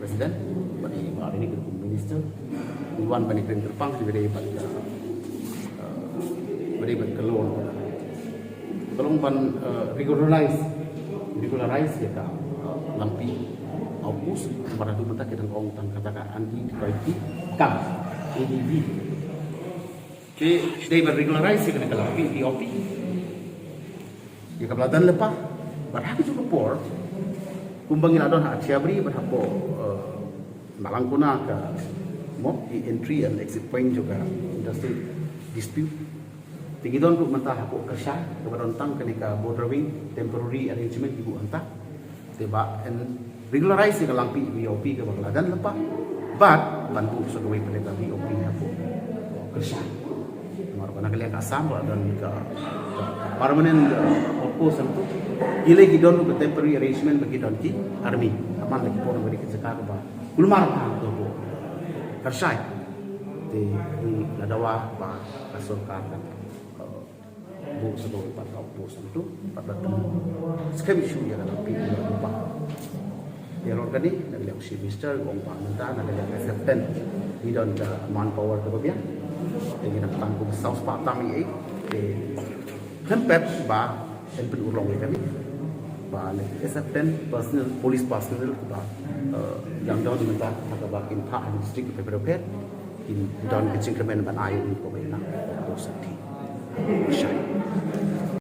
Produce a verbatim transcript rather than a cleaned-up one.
President, bad i Bah Rini kum Minister, i wan ban ïakren kyrpang, i ba dei bad, eh, ba dei bad ka law. Ka long ban, eh, regularize, regularize ïa ka, eh, Langpih Outpost, bad haduh mynta ki dang ong tang kata ka anti-dictatorship camp, A D B. Ki dei ban regularize ïa kane ka Langpih B O P. Ïa kaba la don lypa, bad ha kajuh ka por, kumba ngi la don ha Athiabari, bad hapoh, eh, Malangkona ka, mo, ki entry and exit point jong ka industrial dispute. Te ngi don ruh mynta hapoh Kyrshai, kaba don tang kane ka border wing, temporary arrangement ki buh hangta. Te ba yn regularize ïa ka Langpih B O P kaba la don lypa. Bad ban buh sa kawei pat ka B O P hapoh Kyrshai. Namar ba na ka liang ka Assam ba don ka, ka, ka permanent, uh, outpost hangto. Ki lei ki don ka temporary arrangement ba ki don ki army. Haman la ki pun ba dei ka jaka kaba kulmar ka hangto hapoh Kyrshai. Te ngi la dawa ba ka sorkar kan, uh, buh sa kawei pat ka outpost hangto, pat ban skhem shuh ïa ka Langpih ïa ka lypa. Ïa, halor kane, na ka liang u Chief Minister u ong ba mynta na ka liang S F ten ngi don ka manpower kaba biang. Te ngi nang tang kum saw spah tam ei ei. Te khlem pep ba yn pynurlong ïa kane. Ba na S F ten personnel, police personnel ba, eh, dang don mynta ha kaba kin phah ha district bapher bapher, kin don ka jingkyrmen ban ai ïa u kaba ïa ka outpost hangto. Shai.